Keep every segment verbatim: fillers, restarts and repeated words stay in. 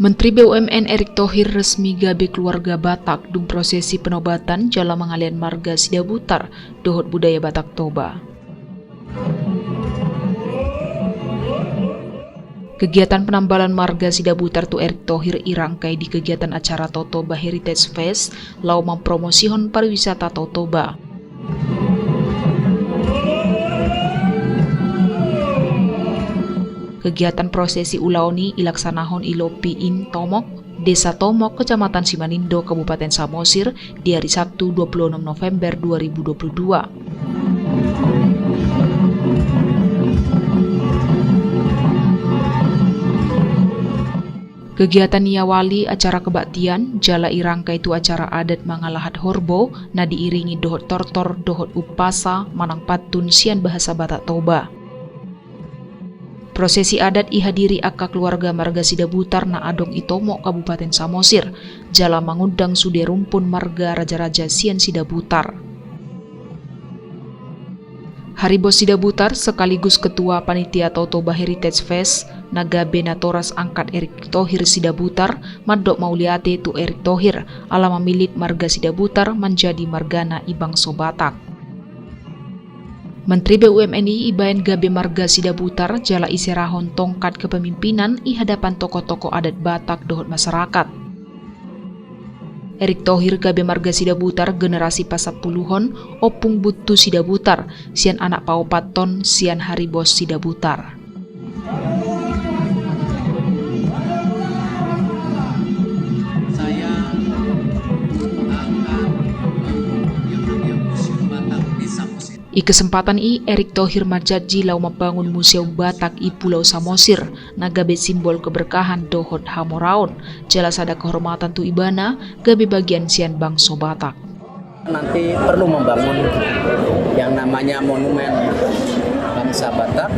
Menteri B U M N Erick Thohir resmi gabe keluarga Batak dung prosesi penobatan jala mangalean marga Sidabutar dohot budaya Batak Toba. Kegiatan penambalan marga Sidabutar tu Erick Thohir i rangkai di kegiatan acara Totoba Heritage Fest, laho mampromosihon pariwisata Totoba. Kegiatan prosesi ulaon i ilaksanahon i Lopi Inn Tomok, Desa Tomok, Kecamatan Simanindo, Kabupaten Samosir, di hari Sabtu dua puluh enam November dua ribu dua puluh dua. Kegiatan i iawali acara kebaktian, jala irangkai tu acara adat mangalahat horbo, na diiringi dohot tortor dohot umpasa manang pantun sian bahasa Batak Toba. Prosesi adat ihadiri angka keluarga marga Sidabutar na adong i Tomok, Kabupaten Samosir, jala mangundang sude rumpun marga raja-raja sian Sidabutar. Haribos Sidabutar sekaligus ketua panitia Totoba Heritage Fest, na gabe natoras angkat Erick Thohir Sidabutar, mandok mauliate tu Erick Thohir ala mamilih marga Sidabutar manjadi margana i bangso Batak. Menteri B U M N i ibaen gabe marga Sidabutar jala iserahon tongkat kepemimpinan i hadapan tokoh-tokoh adat Batak dohot masyarakat. Erick Thohir gabe marga Sidabutar generasi pasampuluhon Ompung Buntu Sidabutar, sian anak paopathon sian Haribos Sidabutar. I kesempatan i, Erick Thohir manjanji laho mambangun Museum Batak i Pulau Samosir, na gabe simbol keberkahan dohot hamoraon, jala sada kehormatan tu ibana gabe bagian sian bangso Batak. Nanti perlu membangun yang namanya monumen bangsa Batak,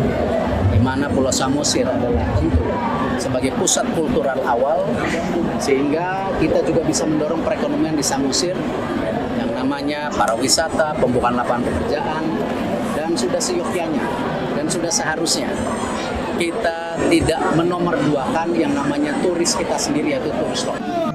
di mana Pulau Samosir adalah tentu sebagai pusat kultural awal, sehingga kita juga bisa mendorong perekonomian di Samosir, yang namanya pariwisata, pembukaan lapangan pekerjaan, dan sudah seyogyanya dan sudah seharusnya kita tidak menomorduakan yang namanya turis kita sendiri, yaitu turis lokal.